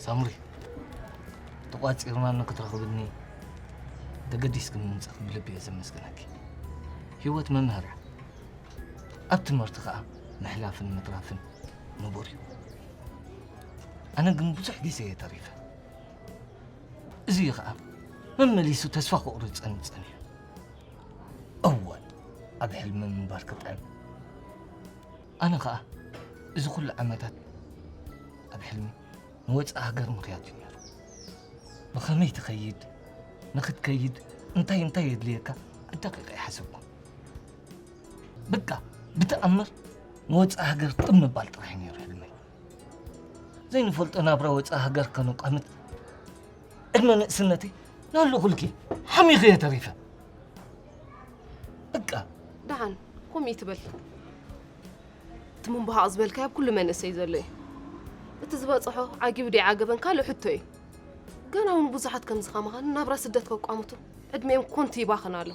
ሳምሪ፣ ተቋጺርና ንክትረኽብኒ ተገዲስክኒ ምምጻእኪ ብልቢ እየ ዘመስግነኪ። ህይወት መምህር እያ። ኣብ ትምህርቲ ከኣ ምሕላፍን ምትራፍን ንቡር እዩ። ኣነ ግን ብዙሕ ግዜ እየ ተሪፈ። እዚ እዩ ከኣ መመሊሱ ተስፋ ክቑርጸኒ ጸኒሑ። እወ፣ ኣብ ሕልሚ ምንባር ክጥዕም። ኣነ ከኣ እዚ ኩሉ ዓመታት ኣብ ሕልሚ ንወጻኢ ሃገር ምኽያድ እዩ ነይሩ። ብኸመይ ትኸይድ፣ ንኽትከይድ እንታይ እንታይ የድልየካ ኣዳቂቐ ኣይሓሰብኩን። በቃ ብተኣምር ንወጻኢ ሃገር ጥብ ምባል ጥራሕ እዩ ነይሩ ሕልመይ። ዘይንፈልጦ ናብራ ወጻኢ ሃገር ከነቋምት ዕድመ ንእስነተይ ናሉ ኩልኪ ሓሚኹ እየ ተሪፈ። በቃ ደሓን ከምኡ ይትበል። እቲ ምንባሃቕ ዝበልካዮ ኣብ ኩሉ መንእሰይ ዘሎ እዩ። እቲ ዝበጽሖ ዓጊቡ ድዩ ዓገበን ካልእ ሕቶ እዩ። ገና እውን ብዙሓት ከምዚ ከማኻ ናብራ ስደት ከቋምቱ ዕድሜኦም ኮንቱ ይባኽን ኣሎ።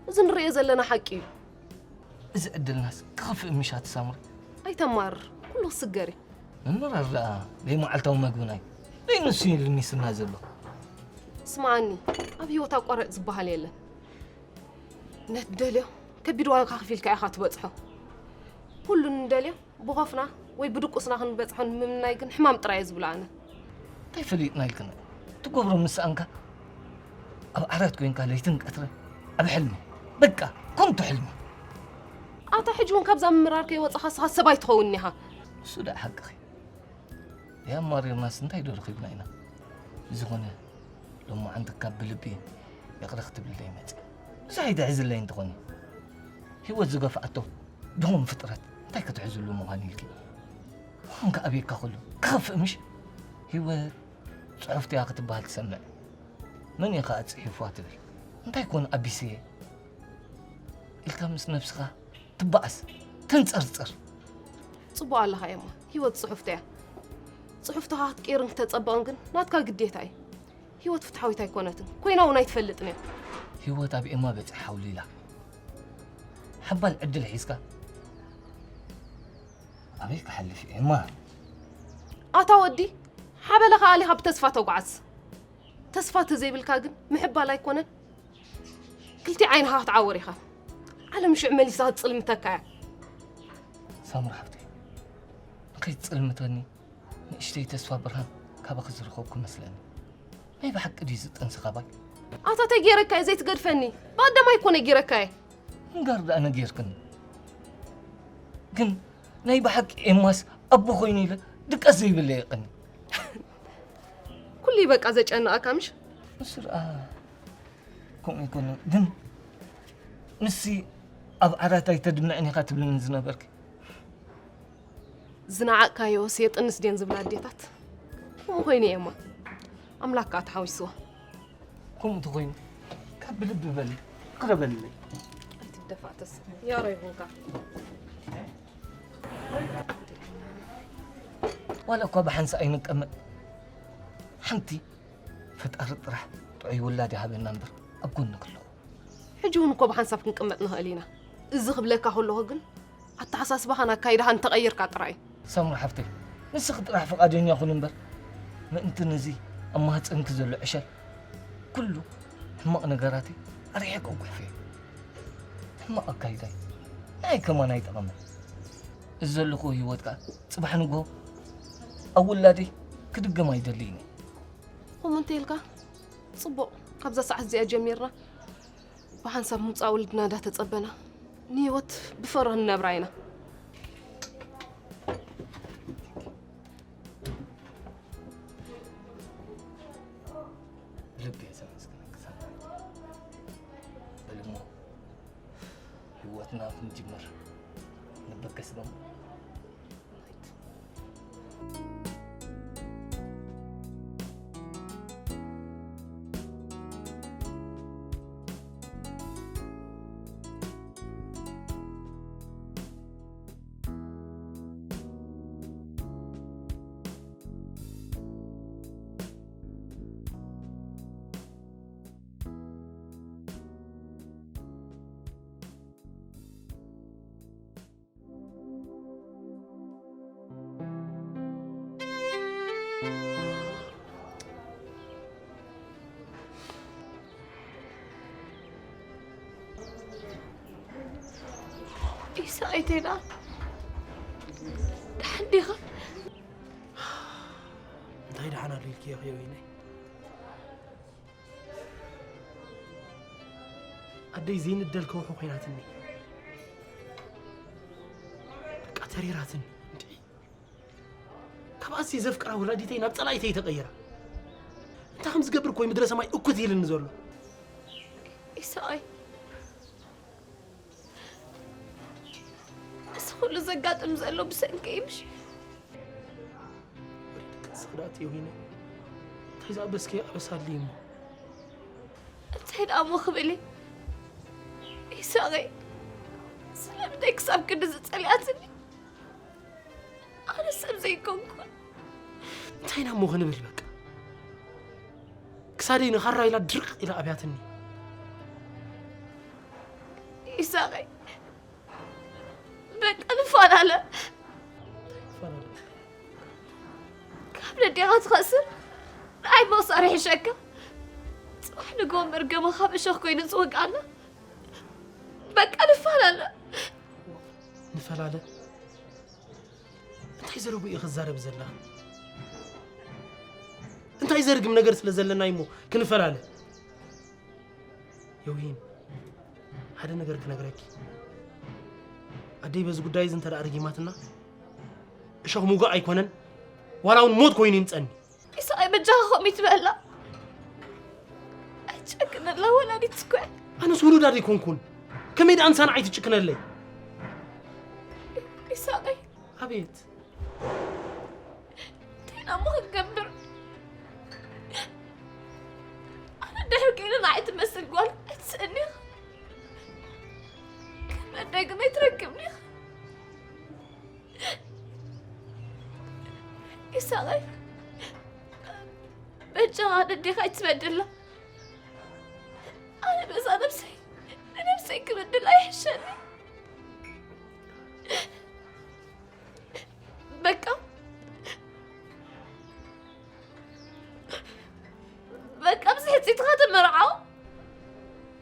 እዚ ንርእዮ ዘለና ሓቂ እዩ። እዚ ዕድልናስ ክኸፍእ ምሻት ሳምሪ? ኣይተማርር፣ ኩሉ ክስገር እዩ። ምምራር ደኣ ዘይመዓልታዊ መግብና እዩ። ዘይንሱ እዩ ልሚስና ዘሎ። ስምዓኒ፣ ኣብ ህይወት ኣቋራጭ ዝበሃል የለን። ነቲ ደልዮ ከቢድ ዋጋ ከፊልካ ኢኻ ትበጽሖ። ኩሉ ንደልዮ ብኾፍና ወይ ብድቁስና ክንበጽሖ ንምምናይ ግን ሕማም ጥራይ እየ ዝብሎ ኣነ። እንታይ ፈሊጥና ኢልክና? ትገብሮ ምስ ሰኣንካ ኣብ ዓራት ኮይንካ ለይትን ቀትርን ኣብ ሕልሚ። በቃ ኮንቱ ሕልሚ። ኣታ ሕጂ እውን ካብዛ ምምራር ከይወጻኻ ንስኻ ሰብ ኣይትኸውን ኢኻ። እሱ ደኣ ሓቅኺ። ደይ ኣማሪርናስ እንታይ ዶ ረኺብና ኢና? ብዝኾነ ሎማዓንቲ ካብ ብልቢ ይቕረ ክትብልለይ መጺ። ብዙሕ ኣይትሕዝለይ እንተኾነ። ህይወት ዝገፍዓቶ ድኹም ፍጥረት እንታይ ክትሕዝሉ ምዃን ኢልኪ? ምዃን ከኣ ኣበየካ ኩሉ ክኸፍእ ምሽ? ህይወት ጽሑፍቲ እያ ክትበሃል ትሰምዕ። መን እዩ ከኣ ጽሒፍዋ ትብል? እንታይ ኮን ኣቢስየ? ኢልካ ምስ ነብስኻ ትበኣስ፣ ተንጸርጽር። ጽቡቕ ኣለኻ ኤማ፣ ህይወት ጽሑፍቲ እያ። ጽሑፍትኻ ክትቅይርን ክተጸብቕን ግን ናትካ ግዴታ እዩ። ህይወት ፍትሓዊት ኣይኮነትን፣ ኮይና እውን ኣይትፈልጥን እያ። ህይወት ኣብ ኤማ በጺሓ ሓውሊላ። ሓባል ዕድል ሒዝካ ኣበይ ክሓልፍ እዩ ኤማ? ኣታ ወዲ፣ ሓበለኻ ኣሊኻ ብተስፋ ተጓዓዝ። ተስፋ ተዘይብልካ ግን ምሕባል ኣይኮነን፣ ክልቲኡ ዓይንኻ ክትዓወር ኢኻ። ዓለም ሽዑ መሊሳ ክትጽልምተካ እያ። ሳምራ ሓፍተይ፣ ንኸይትጽልምተኒ ንእሽተይ ተስፋ ብርሃን ካባኺ ዝረኸብኩ መስለኒ። ናይ ብሓቂ ድዩ ዝጥንሲ ካባይ? ኣታ እንታይ ገይረካ እየ ዘይትገድፈኒ? ብቐደም ኣይኮነ ገይረካ እየ። እምበር ደኣ ነጊርክኒ። ግን ናይ ብሓቂ ኤማስ ኣቦ ኮይኑ ኢለ ድቃስ ዘይብለ የቐኒ። ኩሉ በቃ ዘጨነቐካ ምሽ? ንሱ ደኣ ከምኡ ኣይኮነን። ግን ንሲ ኣብ ዓራት ኣይተድምዕን ኢኻ ትብልኒ ዝነበርኪ። ዝነዓቕካዮ ሴጥንስ ድየን ዝብላ ኣዴታት? ከምኡ ኮይኑ እየማ። ኣምላክ ከኣ ተሓዊስዋ። ከምኡ ተኾይኑ ካብ ብልቢ በሊ ይቕረ በልለይ። ኣይትደፋእተስ ያሮ ይኹንካ። ዋላ እኳ ብሓንሳእ ኣይንቀመጥ፣ ሓንቲ ፈጣሪ ጥራሕ ጥዑይ ውላድ ይሃበና እምበር ኣብ ጎንኺ ኣለኹ። ሕጂ እውን እኮ ብሓንሳብ ክንቅመጥ ንኽእል ኢና። እዚ ክብለካ ከለኹ ግን ኣተሓሳስባኻን ኣካይዳኻን እንተቐይርካ ጥራይ እዩ። ሳምራ ሓፍተይ፣ ንስኺ ጥራሕ ፍቓደኛ ኩኒ እምበር፣ ምእንቲ ነዚ ኣብ ማህጸንኪ ዘሎ ዕሸል ኩሉ ሕማቕ ነገራተይ ኣርሒቐ ኣጉሕፈዮ። ሕማቕ ኣካይዳይ ንዓይ ከማን ኣይጠቐመን። እዚ ዘለኹዎ ህይወት ከኣ ጽባሕ ንግሆ ኣብ ውላደይ ክድገም ኣይደልይን እየ። ከምኡ እንተ ኢልካ ጽቡቕ፣ ካብዛ ሰዓት እዚኣ ጀሚርና ብሓንሳብ ምውጻእ ወለድና እንዳተጸበና ንህይወት ብፍቕሪ ክንነብራ ኢና። ብልቢ እየ ዘመስግነኪ ሳምራይ። በሊ እሞ ህይወትና ክንጅምር ንበገስ ዶ? ሰበይተይ ደኣ ደሓን ዲኻ? እንታይ ደሓን ኣሎ ኢልክዮ ክዮ ኢነ? ኣደይ ዘይንደል ከውሒ ኮይናትኒ። በቃ ተሪራትኒ። እንድዒ ካብኣሲ ዘፍቅራ ወላዲተይ ናብ ጸላኢተይ ተቐይራ። እንታይ ከም ዝገብር ኮይ ምድረ ሰማይ እኩት ኢልኒ ዘሎ። ኢሳቐይ፣ እዚ ኩሉ ዘጋጥም ዘሎ ብሰንኪ እዩ ምሽ? ወዲ ደቂ ስኽዳት የውሂነ። እንታይ ዝኣበስከ ኣበሳሊ እሞ። እንታይ ደኣ እሞ ክብል እየ? ኢሳቐይ፣ ስለምንታይ ክሳብ ክንዲ ዝጸልኣትኒ? ኣነ ሰብ ዘይኮንኩን። እንታይ ኢና እሞ ክንብል በቃ። ክሳደይ ንኻራ ኢላ ድርቕ ኢላ ኣብያትኒ። ኢሳቐይ፣ በቃ ንፈላለ። ንፈላለ። ካብ ነዴኻ ትኸስር ንዓይ ምኽሳር ይሕሸካ። ጽባሕ ንግሆ መርገማ ካብ እሾኽ ኮይኑ ዝወግኣና። በቃ ንፈላለ። ንፈላለ? እንታይ ዘረቡ እዩ ክዛረብ ዘላ? እንታይ ዘርግም ነገር ስለ ዘለና እሞ ክንፈላለ? የውሂን፣ ሓደ ነገር ክነግረኪ። ኣደይ በዚ ጉዳይ እዚ እንተ ደኣ ርጊማትና፣ እሾኽ ምውጋእ ኣይኮነን፣ ዋላ እውን ሞት ኮይኑ ይምጸኒ። ኢሳቐይ፣ በጃኻ ከምኡ ይትበላ። ኣይትጨክነላ ወላዲት እኮ እያ። ኣነስ ውሉዳ ደይኮንኩን። ከመይ ደኣ ንሳ ንዓይ ትጭክነለይ? ኢሳቐይ። ኣቤት። እንታይ እሞ ክንገብር? ኣነ ድሕር ከይደ ንዓይ ትመስል ጓል ኣይትስእኒ ኢኻ። ከም ኣደይ ግን ኣይትረክብኒ ኢኻ። ኢሳቐይ፣ በጃኻ ነዴኻ ኣይትበድላ። ኣነ በዛ ነብሰይ፣ ንነብሰይ ክበድል ኣይሕሸኒ። በቃ፣ በቃ፣ ምስ ሕጽይትኻ ተመርዓው።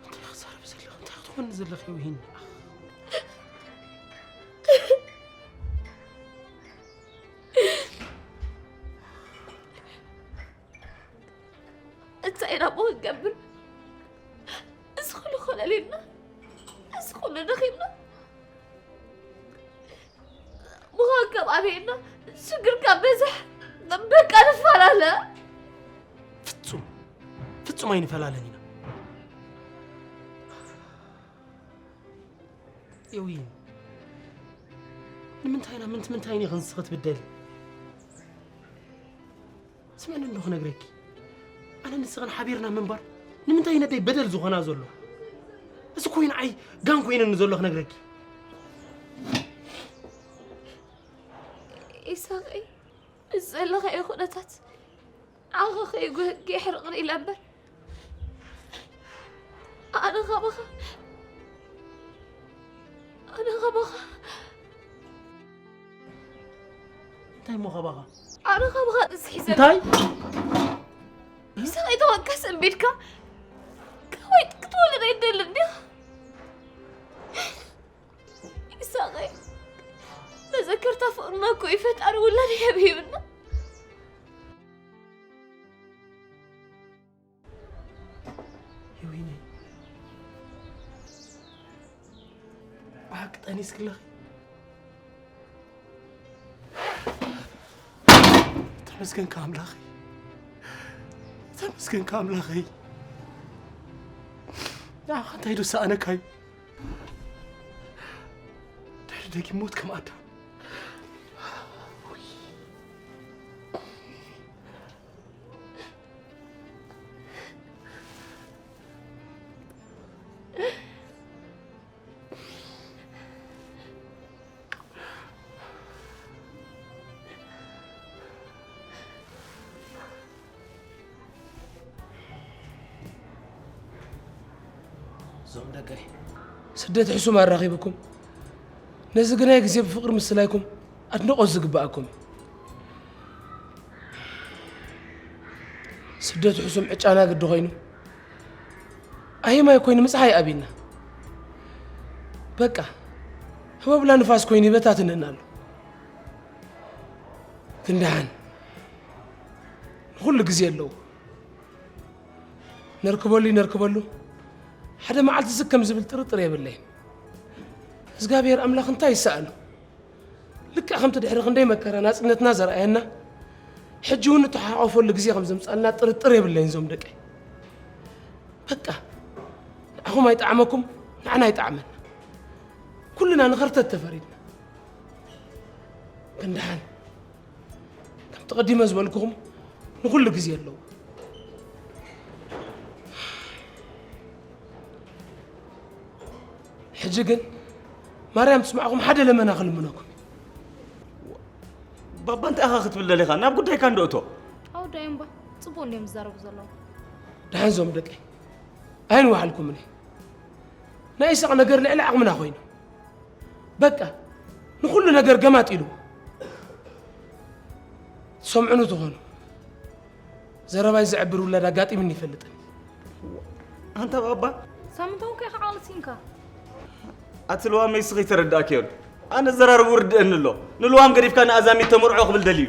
እንታይ ክዛረብ ዘለኹ? እንታይ ክትኾኒ ዘለኺ ውሂን? እንታይ ኢና እሞ ክንገብር? እዚ ኩሉ ኮለል ኢልና፣ እዚ ኩሉ ደኺምና፣ ምዃን ካብ ኣበየና፣ ሽግር ካብ በዝሕ፣ በቃ ንፈላለ። ፍጹም፣ ፍጹም ኣይንፈላለን ኢና። የውሂን፣ ንምንታይ ኢና፣ ምንት-፣ ምንታይ ኢኺ ንስኺ ትብደሊ? ስምዕኒ እንዶ ክነግረኪ። ኣነ ንስኽን ሓቢርና ምንባር ንምንታይ ነደይ በደል ዝኾና ዘሎ? እዚ ኮይኑ ዓይ ጋን ኮይነኒ ዘሎ ክነግረኪ። ኢሳቐይ፣ እዚ ዘለኻዮ ኩነታት ዓኻ ከይጉህክ የሕርቕኒ ኢለ እምበር፣ ኣነ ኻባኻ፣ ኣነ ኻባኻ። እንታይ እሞ ኻባኻ? ኣነ ኻባኻ ጥንሲ ሒዘ። እንታይ? ኢሳቐይ፣ ተወከስ እምቢድካ ካባይ ክትወልድ ኣይደልን ዲኻ? ኢሳቐይ፣ መዘከርታ ፍቕርና እኮ እዩ ፈጣሪ ውላድ ይህብ ሂብና። ሄዊነይ፣ ብሓቂ ጠኒስክለኺ? ተመስገንካ ኣምላኸይ፣ ተመስገንካ ኣምላኸይ። ንዓኻ እንታይ ዶ ሰኣነካይ? ድሕሪ ደጊም ሞት ከም ኣዳም። እዞም ደቀይ። ስደት ሕሱም ኣራኺብኩም። ነዚ ግናይ ግዜ ብፍቕሪ ምስላይኩም ኣድንቖት ዝግብኣኩም እዩ። ስደት ሕሱም ዕጫና ግዲ ኮይኑ፣ ኣየማይ ኮይኑ ምጽሓይ ኣብይና። በቃ፣ ህበብላ ንፋስ ኮይኑ ይበታትነና ኣሎ። ግን ደሓን ንኹሉ ግዜ ኣለዎ። ነርክበሉ ይነርክበሉ፣ ሓደ መዓልቲ ዝግ ከም ዝብል ጥርጥር የብለይን። እግዚኣብሔር ኣምላኽ እንታይ ይሰኣኖ? ልክዕ ከምቲ ድሕሪ ክንደይ መከራ ናጽነትና ዘርኣየና፣ ሕጂ እውን ንተሓቋፈሉ ግዜ ከም ዘምጻልና ጥርጥር የብለይን። ዞም ደቀይ፣ በቃ ንዓኹም ኣይጠዓመኩም፣ ንዓና ኣይጠዓመና፣ ኩልና ንኸርተት ተፈሪድና። ግን ደሓን ከምቲ ቀዲመ ዝበልኩኹም ንኹሉ ግዜ ኣለዎ። ሕጂ ግን ማርያም ትስማዕኹም፣ ሓደ ለመና ክልምነኩም። ባባ እንታይ ኢኻ ክትብል ደሊኻ? ናብ ጉዳይካ እንዶ እቶ። ኣወዳዮም እባ ፅቡቅ እንዲዮም ዝዛረቡ ዘለዉ። ደሓን ዞም ደቀይ ኣይንዋሓልኩምኒ። ናይ ኢሳቕ ነገር ልዕሊ ዓቕምና ኮይኑ፣ በቃ ንኹሉ ነገር ገማጥ ኢሉ። ትሰምዑኒ ትኾኑ። ዘረባይ ዘዕብር ውላድ ኣጋጢምኒ ይፈልጥን። ኣንታ ባባ ሳምንታውን ከ ከዓ ኣልሲንካ ኣቲ ልዋመይ ስኺ ተረዳእክዮን ኣነ ዘራርቡ ርድእኒ ኣሎ። ንልዋም ገዲፍካ ንኣዛሚት ተመርዖ ክብል ደልዩ።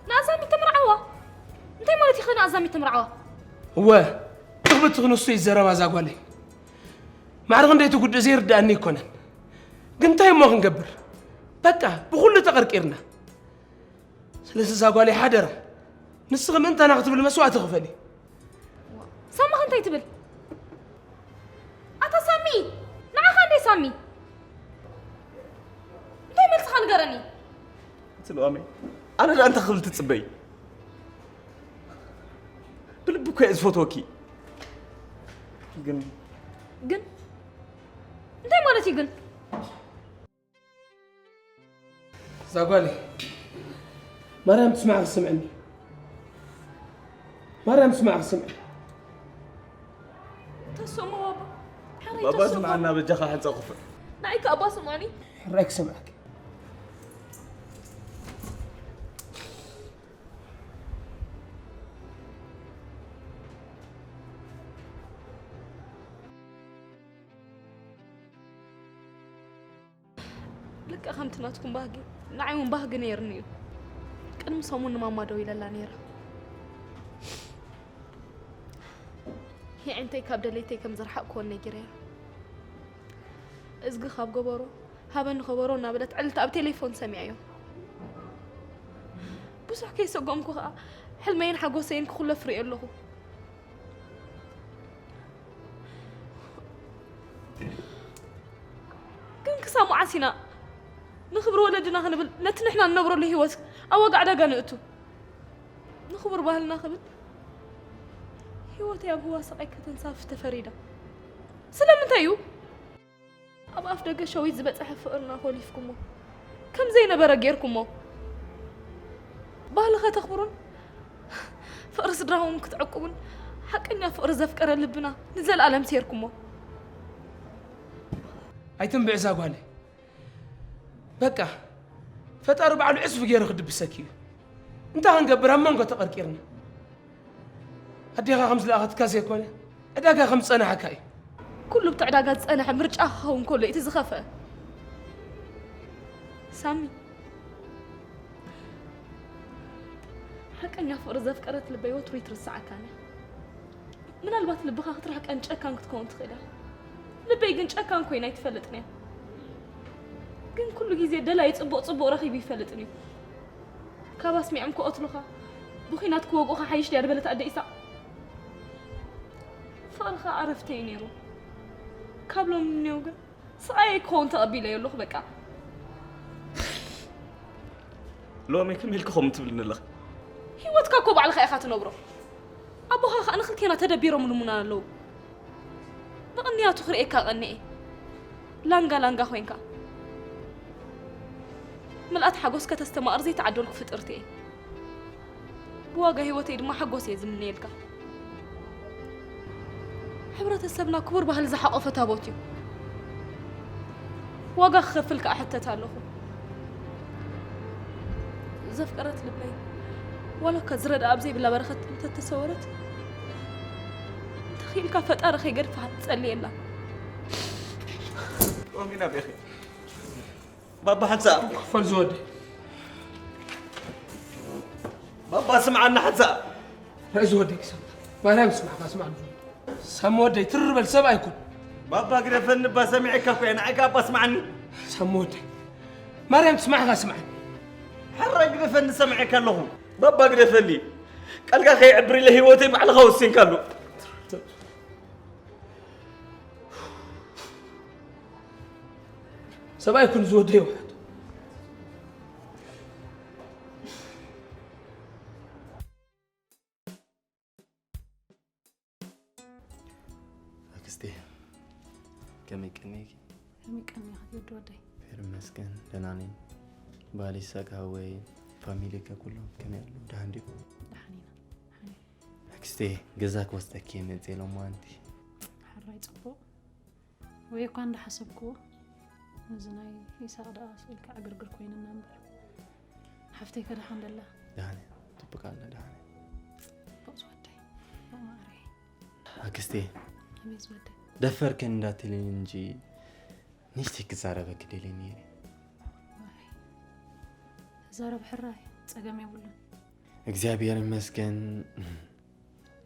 ንኣዛሚት ተምርዓዋ እንታይ ማለት ኢኸ ንኣዛሚት ተምርዓዋ እወ ትኽብትኽ ንሱ ይዘረባ እዛ ጓለይ። ማዕረ ክንደይ ትጉድእ ዘይርድኣኒ ኣይኮነን። ግን እንታይ እሞ ክንገብር? በቃ ብኹሉ ተቐርቂርና። ስለዚ እዛ ጓለይ ሓደራ ንስኺ ምእንታና ክትብል መስዋእቲ ክፈሊ። ሳሚ ከ እንታይ ትብል ኣታ ሳሚ ንዓኻ እንደ ሳሚ እንታይ መልስኻ ንገረኒ እቲ ልዋመይ ኣነ ደኣ እንታይ ክብል ትጽበይ? ብልቢ እኮ እየ ዝፈትወኪ። ግን ግን እንታይ ማለት እዩ ግን እዛ ጓለይ ማርያም ትስማዕኺ ስምዕኒ። ማርያም ትስማዕኺ ስምዕኒ። ተስሞ ባባ ሕራይ ባባ ተስሞ ስምዓና በጃኻ ሕንጻ ክፍእ። ንዓይ ከኣ ኣባ ስምዓኒ ሕራይ ክሰምዓኪ። ልክዕ ከምቲ ናትኩም ባህጊ ንዓይ እውን ባህጊ ነይርኒ እዩ። ቅድሚ ሰሙን ንማማ ደው ኢለላ ነይረ። የዒንተይ ካብ ደለይተይ ከም ዝረሓቕክወን ነጊረያ። እዝጊ ካብ ገበሮ ሃበኒ ከበሮ እናበለት ዕልልታ ኣብ ቴሌፎን ሰሚዐዮ። ብዙሕ ከይሰጎምኩ ከዓ ሕልመይን ሓጎሰይን ክኹለፍ ርእየ ኣለኹ። ግን ክሳብ መዓስ ኢና ንኽብሪ ወለድና ክንብል ነቲ ንሕና ንነብረሉ ህይወት ኣብ ዋጋ ዕዳጋ ንእቱ? ንኽቡር ባህልና ክብል ህይወተይ ኣብ ህዋ ስቓይ ከተንሳፍፍ ተፈሪዳ። ስለምንታይ እዩ? ኣብ ኣፍ ደገ ሸዊት ዝበጽሐ ፍቕርና ኮሊፍኩሞ። ከም ዘይነበረ ጌርኩሞ። ባህሊ ከተኽብሩን ፍቕሪ ስድራኹም ክትዕቅቡን ሓቀኛ ፍቕሪ ዘፍቀረ ልብና ንዘለኣለም ሴርኩሞ። ኣይትንብዕ እዛ ጓለይ። በቃ ፈጣሪ ባዕሉ ዕጽፊ ገይሩ ክድብሰኪ እዩ። እንታይ ክንገብር ኣብ መንጎ ተቐርቂርና። ኣዴኻ ከም ዝለኣኸትካ ዘይኮነ ዕዳጋ ከም ዝጸናሓካ እዩ። ኩሉ ብቲ ዕዳጋ ዝጸንሐ ምርጫ ክኸውን ከሎ እቲ ዝኸፍአ። ሳሚ ሓቀኛ ፍቕሪ ዘፍቀረት ልበይ ወትሩ ይትርስዓካን እያ። ምናልባት ልብኻ ክትርሕቀን ጨካን ክትከውን ትኽእል እያ። ልበይ ግን ጨካን ኮይና ኣይትፈልጥን እያ። ግን ኩሉ ግዜ ደላይ ጽቡቕ ጽቡቕ ረኺቡ ይፈልጥን እዩ። ካብ ኣስሚዖም ክቐትሉኻ ብኲናት ክወግኡኻ ሓይሽ ድያ ዝበለት ኣደ ኢሳቕ። ፍቕርኻ ዕረፍተይ ነይሩ። ካብ ሎሚ ንኔው ግን ስቓየይ ክኸውን ተቐቢለዮ ኣለኹ በቃ። ሎሚ ከመይ ኢልኪ ከምኡ ትብልኒ ኣለኺ? ህይወትካ እኮ ባዕልኻ ኢኻ ትነብሮ። ኣቦኻ ኸኣ ንኽልቴና ተደቢሮም ልሙና ኣለዉ። ብቕንያቱ ክርእየካ ቀኒኤ። ላንጋ ላንጋ ኮይንካ። ምልኣት ሓጎስ ከተስተማቕር ዘይተዓደልኩ ፍጥርቲ እየ። ብዋጋ ህይወተይ ድማ ሓጎስ እየ ዝምነየልካ። ሕብረተሰብና ክቡር ባህሊ ዝሓቖፈ ታቦት እዩ። ዋጋ ክኸፍል ከኣ ሕተት ኣለኹ። ዘፍቀረት ልበይ ዋላ እኳ ዝረድኣ ኣብ ዘይብላ በረኸት እንተተሰወረት እንተኽኢልካ ፈጣሪ ከይገድፋ ትጸልየላ። ሎሚ ናበይ ኢኺ? ባባ ሓንሳእ። ክፈል ዝወደይ። ባባ ስምዓና ሓንሳእ። ርእ ዝወደይ ክሰማ። ማርያም ስማዕካ ስማዕ ዝወደይ። ሳሚ ወደይ ትርር በል ሰብ ኣይኩን። ባባ ግደፈኒ እባ ሰሚዐካ እኮ እየ። ንዓይ ከኣ እባ ስምዓኒ። ሳሚ ወደይ። ማርያም ትስማዕካ ስምዓኒ። ሕራይ ግደፈኒ ሰሚዐካ ኣለኹ። ባባ ግደፈኒ። ቃልካ ከይዕብር ኢለ ህይወተይ ባዕልኻ ወሲንካሉ። ሰብኣይ ኩን ዝወደይ ውሓድ። ኣክስቴ፣ ከመይ ቀኒእኪ? ከመይ ቀኒእካ ቴዲ ወደይ? ፌር መስገን፣ ደህና ነኝ። ባሊ ሳቅ ሃወይ፣ ፋሚሊ ከኩሎም ከመይ ኣለዉ? ደህና እንዲኹም? ደሓን ኢና። ሓኒ። ኣክስቴ፣ ገዛ ክወስደኪ እየ መጽእ ሎማንቲ። ሓራይ ጽቡቕ። ወይ እኳ እንዳሓሰብክዎ፣ እዚ ናይ ኢሳቕ ደኣ ስኢልካ ዕግርግር ኮይንና እምበር። ሓፍተይ ከ ደሓን ደላ? ደሓን እያ። ጽቡቕ ኣላ፣ ደሓን እያ። ጽቡቕ ዝወደይ። ጽቡቕ ማዕረይ። ኣክስቴ፣ ኣቤት ዝወደይ። ደፈርከን እንዳትልኒ እንጂ ንእሽተይ ክዛረበኪ ደልየ ነይረ። ዋይ። ተዛረብ ሕራይ፣ ጸገም የብሉን። እግዚኣብሔር ይመስገን።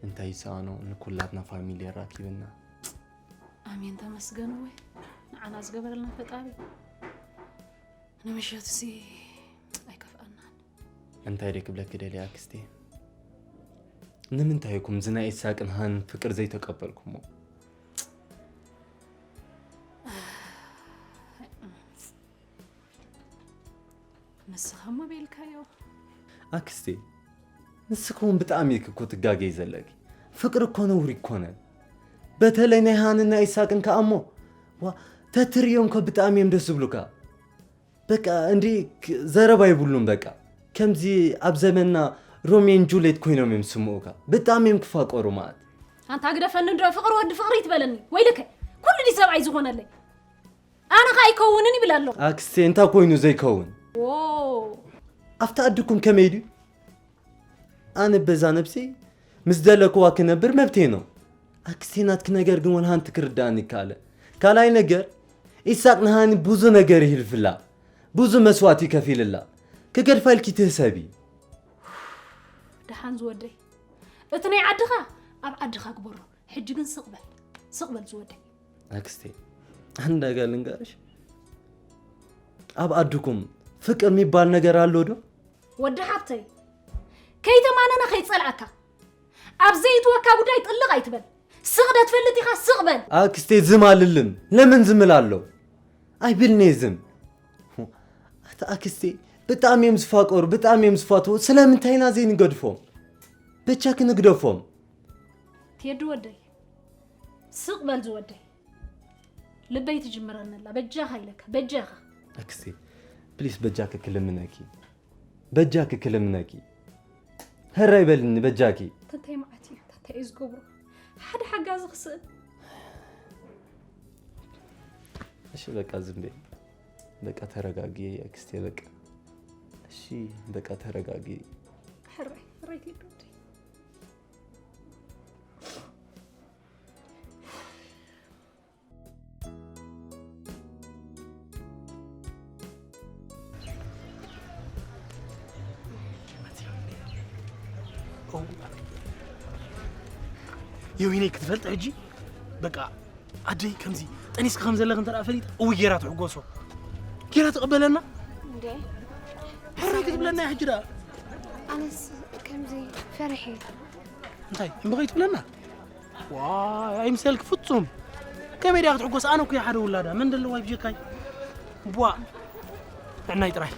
እንታይ ይሰኣኖ ንኩላትና ፋሚሊ ኣራኪብና። ኣሜን ተመስገን ወይ ንዓና ዝገበረልና ፈጣሪ። ንምሸትሲ ኣይከፍኣናን። እንታይ ደይ ክብለኪ ደልየ ኣክስቴ? ንምንታይ ኢኹም እዚ ናይ ኢሳቅን ሃን ፍቅር ዘይተቀበልኩሞ? ንስኻ እሞ በልካዮ። ኣክስቴ፣ ንስኺ እውን ብጣዕሚ ኢኪ እኮ ትጋገይ ዘለኪ። ፍቅሪ እኮ ነውሪ ኣይኮነን። በተለይ ናይ ሃንን ናይ ኢሳቅን ከኣ እሞ፣ ዋ፣ ተትርእዮም እኮ ብጣዕሚ እዮም ደስ ዝብሉካ። በቃ እንዲ ክ-፣ ዘረባ ይብሉን በቃ። ከምዚ ኣብ ዘመንና ሮሜን ጁሌት ኮይኖም እዮም ዝስምዑካ። ብጣዕሚ እዮም ክፋቀሩ ማለት። ኣንታ ግደፈኒ እንዶ ፍቅሪ ወዲ ፍቅሪ ይትበለኒ። ወይልከ፣ ኩሉ ዲ ሰብኣይ ዝኾነለይ። ኣነ ኸኣ ኣይከውንን ይብል ኣሎ። ኣክስቴ፣ እንታይ ኮይኑ ዘይከውን? ዎ። ኣብቲ ኣድኩም ከመይ ድዩ? ኣነ በዛ ነብሰይ ምስ ደለክዋ ክነብር መብተይ ነው። ኣክስቴ፣ ናትኪ ነገር ግን ወላ ሓንቲ ክርዳእኒ ይከኣለ። ካልኣይ ነገር፣ ኢሳቅ ንሃኒ ብዙ ነገር ይህልፍላ። ብዙ መስዋእቲ ይከፊልላ። ክገድፋ ኢልኪ ትህሰቢ። ደሓን ዝወደይ። እቲ ናይ ዓድኻ ኣብ ዓድኻ ግበሮ። ሕጂ ግን ስቕ በል። ስቕ በል ዝወደይ። ኣክስቴ፣ ኣንዳ ጋር ልንገርሽ። ኣብ ዓድኩም ፍቅር የሚባል ነገር ኣሎ ዶ? ወዲ ሓብተይ፣ ከይተማነነ ከይጸልኣካ። ኣብ ዘይእትወካ ጉዳይ ጥልቕ ኣይትበል። ስቕ ዶ ትፈልጥ ኢኻ? ስቕ በል። ኣክስቴ፣ ዝም ኣልልም። ለምን ዝም እላለሁ? ኣይብልኔ ዝም። ኣታ ኣክስቴ፣ ብጣዕሚ እዮም ዝፋቀሩ፣ ብጣዕሚ እዮም ዝፋትዉ። ስለምንታይ ኢና ዘይንገድፎም? በጃኪ ንግደፎም። ቴዲ ወደይ፣ ስቕ በል ዝወደይ። ልበይ ትጅምረኒ ኣላ። በጃኻ ኢለካ፣ በጃኻ። ኣክስቴ፣ ፕሊስ በጃኪ ክልምነኪ። በጃኪ ክልምነኪ። ሕራይ በልኒ በጃኪ። ተንታይ መዓት እዩ፣ ተንታይ እዩ ዝገብሮ። ሓደ ሓጋዚ ክስእን። እሺ በቃ ዝም በይ። በቃ ተረጋጊ ኣክስቴ በቃ። እሺ በቃ ተረጋጊ። ሕራይ፣ ሕራይ ቴዲ ወደይ። የዊነይ ክትፈልጥ ሕጂ በቃ ኣደይ ከምዚ ጠኒስካ ከም ዘለኽ እንተ ደኣ ፈሊጣ እዊ ጌራ ትሕጎሶ። ጌራ ትቐበለና። እንዴ? ሕራይ ክትብለና እያ ሕጂ ደኣ። ኣነስ ከምዚ ፈሪሐ። እንታይ እምቢ ከይትብለና? ዋይ ኣይምሰልክ ፍጹም። ከመይ ድያ ክትሕጎስ? ኣነ እኮ እየ ሓደ ውላዳ። መን ደለዋ ይብጀካይ? ቧ። ንዕናይ ጥራይ።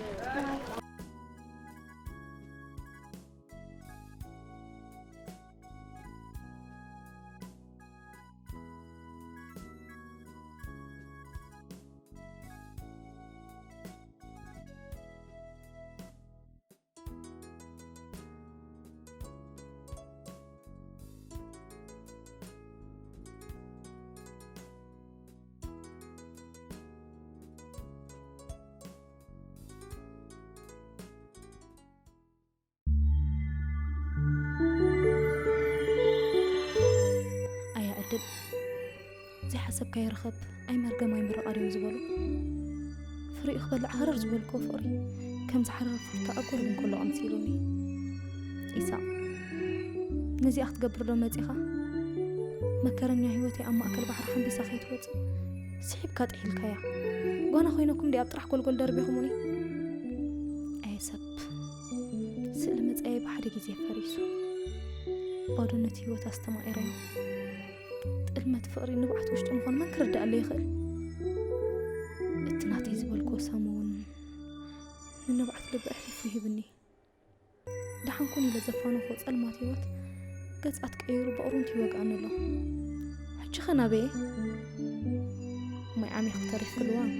ኣያ ዕድል፣ ዘይሓሰብካዮ ርኸብ፣ ኣይ መርገም ኣይ ምርቓ ድዮም ዝበሉ? ብሪኡ ክበልዕ ሃረር ዝበልክዎ ፍቕሪ ከም ዝሓረረ ፍሩታ ኣብ ጎረብ እንከሎ ኣምሲሉኒ። ኢሳቕ፣ ነዚኣ ክትገብር ዶ መጺኻ? መከረኛ ህይወተይ ኣብ ማእከል ባሕሪ ሓምቢሳ ከይትወጽእ ስሒብካ ጥሒልካያ። ጓና ኮይነኩም ድኣ ኣብ ጥራሕ ጎልጎል ደርቢኹሙኒ? ኣየ ሰብ፣ ስእሊ መጻኢ ብሓደ ግዜ ፈሪሱ። ባዶነት ህይወት ኣስተማቒረዮ። ጥልመት ፍቕሪ ንብዓት ውሽጢ ምዃኑ መን ክርድኣለይ ይኽእል? እቲ ናተይ ዝበልክዎ ሳሚ እውን ንንብዓት ልቢ ኣሕሊፉ ይህብኒ። ደሓን ኩን ኢለ ዘፋነኹዎ ጸልማት ህይወት ገጻት ቀይሩ ብቕሩንቲ ይወግኣኒ ኣሎ። ሕጂ ኸ ናበየ? ማይ ዓሚኹ ተሪፉ ልዋም።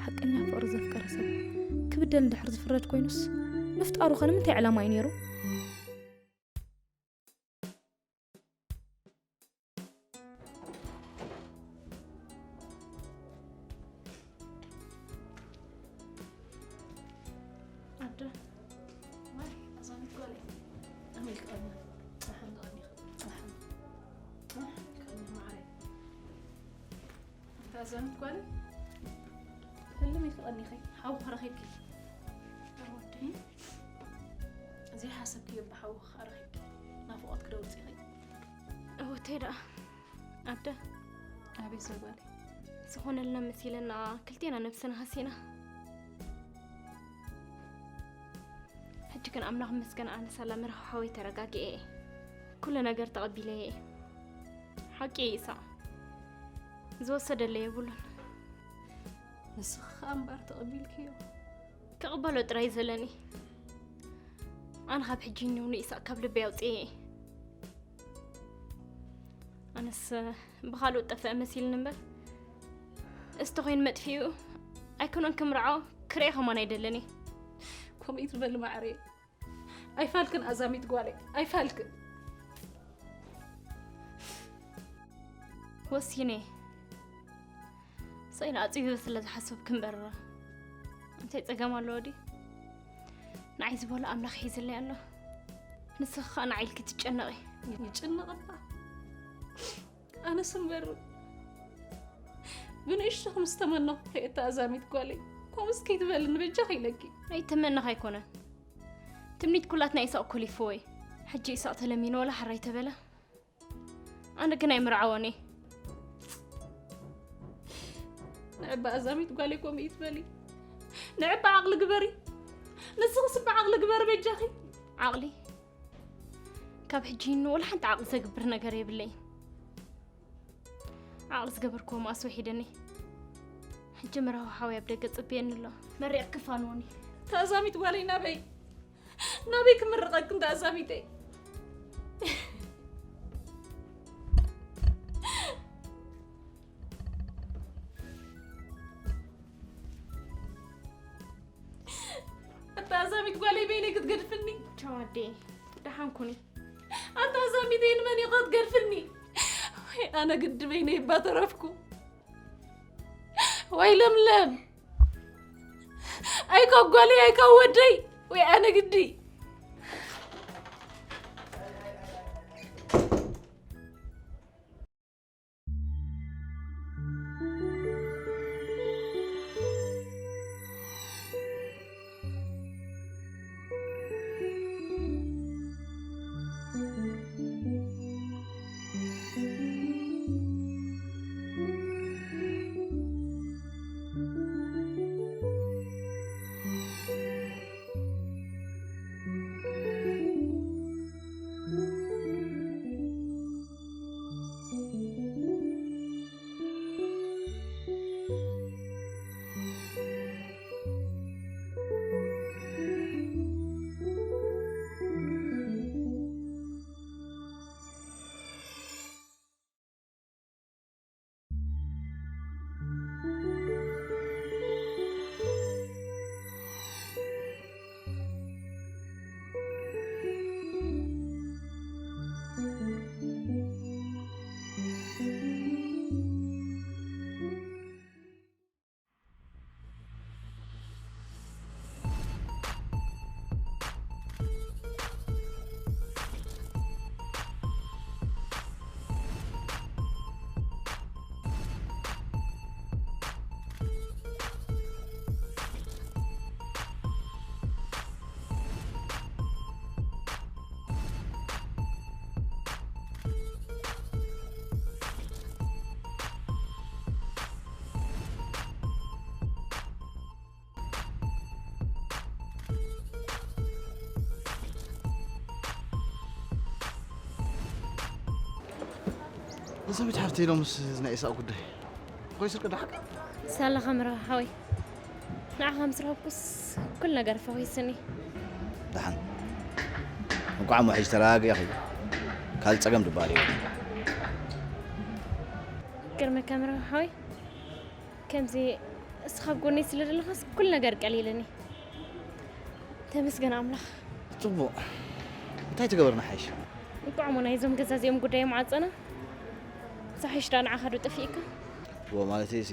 ሓቀኛ ፍቕሪ ዘፍቀረ ሰብ ክብደል እንድሕር ዝፍረድ ኮይኑስ ምፍጣሩ ኸ ንምንታይ ዕላማ እዩ ነይሩ? ኣደ፣ ማይ፣ ኣዛሚት ጓለይ። ኣሜሪካ ኣላ። ደሓን ዶ ኣሜሪካ? ደሓን። ደሓን፣ ከመይ ማዕረይ? ኣንታ ኣዛሚት ጓለይ። ህልም ኢልኪ ቀኒኺ። ሓውኺ ረኺብኪ። ወደይ። ዘይሓሰብክዮ ብሓውኺ ረኺብኪ። ናፍቖት ክደውጽኺ። እወተይ ደኣ። ኣደ። ኣቤት ዘጓለይ። ዝኾነልና መሲለና ክልቴና ነብስና ሃሲና። ሕጂ ግን ኣምላኽ ይመስገን ኣነ ሳላ ምርኻብ ሓወይ ተረጋጊኤ እየ። ኩሉ ነገር ተቐቢለየ እየ። ሓቂ እዩ ኢሳቕ። ዝወሰደለይ የብሉን። ንስኺ ኸኣ እምበኣር ተቐቢልክዮ። ክቕበሎ ጥራይ ዘለኒ። ኣነ ካብ ሕጂ ንው ንኢሳቕ ካብ ልበይ ኣውፅኤ እየ። ኣነስ ብኻልኦት ጠፍአ መሲልኒ እምበር፣ እስቲ ኮይኑ መጥፊኡ ኣይኮነን ክምርዖ፣ ክርኤ ከማን ኣይደልን እየ። ከምኡ ትበሊ ማዕረይ። ኣይፋልክን ኣዛሚት ጓለይ፣ ኣይፋልክን። ወሲነ። ስቕ ኢለ ኣጽቢበ ስለ ዝሓሰብኩ እምበር እንታይ ጸገም ኣለዎ ድዩ? ንዓይ ዝበሎ ኣምላኽ ሒዝለይ ኣሎ። ንስኺ ኸኣ ንዓይ ኢልኪ ትጨነቒ። ይጭነቕ እባ። ኣነስ እምበር ብንእሽቶ ከም ዝተመነኹ ከየተኣዛሚት ጓለይ። ከምኡስ ከይትበልኒ በጃኺ ኢለኪ። ኣይተመነኽ ኣይኮነን። ትምኒት ኩላትና ኢሳቕ ኮሊፍዎ እዩ። ሕጂ ኢሳቕ ተለሚኑ ወላ ሕራይ ተበለ። ኣነ ግን ኣይምርዓዎን እየ። ንዕባ ኣዛሚት ጓለይ ከምኡ ይትበሊ። ንዕባ ዓቕሊ ግበሪ። ንስኽስ እባ ዓቕሊ ግበሪ በጃኺ። ዓቕሊ? ካብ ሕጂ ንወላ ሓንቲ ዓቕሊ ዘግብር ነገር የብለይን። ዓቕሊ ዝገበርክዎ መኣስ ወሒደኒ። ሕጂ መራዊ ሓወይ ኣብ ደገ ጽብየኒ ኣሎ። መሪቕ ክፋንዎኒ። ተኣዛሚት ጓለይ ናበይ? ናበይ ክምርቐኪ እንተ ኣዛሚተይ? ኣታ ኣዛሚት ጓለይ በይነይ ክትገድፍኒ? ቻው ኣዴ፣ ደሓን ኩኒ። ኣታ ኣዛሚተይ ንመን ኢኻ ክትገድፍኒ? ወይ ኣነ ግዲ በይነይ እባ ተረፍኩ። ወይ ለምለም፣ ኣይ ካብ ጓለይ፣ ኣይ ካብ ወደይ፣ ወይ ኣነ ግዲ። ሰበይቲ ሓፍተይ ሎምስ ናይ ኢሳቕ ጉዳይ ፈኺሱ ቅዳሕካ? ሳላ ከም ረብሓ ሓወይ። ንዓኻ ምስ ረኸብኩስ ኩሉ ነገር ፈኺሱኒ። ደሓን። እንቋዕ እሞ ሕጂ ተረጋጊእኺ። ካልእ ጸገም ዝበሃል የብሉን። ግርመ ከም ረብሓ ሓወይ። ከምዚ እስኻ ኣብ ጎነይ ስለ ዘለኻስ ኩሉ ነገር ቀሊልኒ። ተመስገን ኣምላኽ። ጽቡቕ። እንታይ ትገበርና ሓይሽ? እንቋዕ እሞ ናይዞም ገዛ እዚኦም ጉዳይ መዓጸና። ዝሓይሽ ደኣ ንዓኻ ዶ ጠፊእካ? እዎ፣ ማለተይሲ፣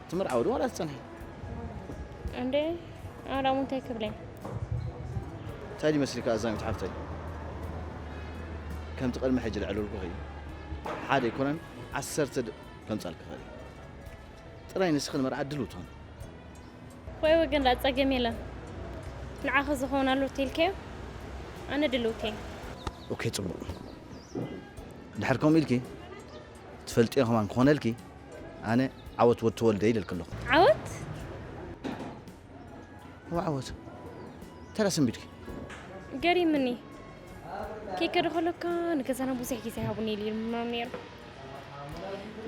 ትምርዓዊ ዶ ዋላ ትጸንሒ? እንዴ፣ ኣነ ደኣ እንታይ ክብለይ? እንታይ ድዩ መስልካ ኣዛሚት ሓፍተይ? ከምቲ ቅድሚ ሕጂ ዘዕለልኩኺ፣ ሓደ ኣይኮነን፣ ዓሰርተ ድ-፣ ከምጻልኪ ይኽእል እየ። ጥራይ ንስኺ ንመርዓ ድልው ትኾኒ። ወይ ወገን ደኣ ጸገም የለን። ንዓኺ ዝኸውን ኣሎ ተይልካዮ፣ ኣነ ድልውቲ እየ። ኦኬ፣ ጽቡቕ። ድሕር ከምኡ ኢልኪ፣ ትፈልጥዮ ከማን ክኾነልኪ፣ ኣነ ዓወት ወዲ ተወልደ ኢለልኪ ኣለኹ። ዓወት? እዋ ዓወት። እንታይ ደኣ ሰንቢድኪ? ገሪምኒ። ከይከደ ከሎካ ንገዛና ብዙሕ ግዜ ሃቡኒ ኢሉ ይምኖም ነይሩ።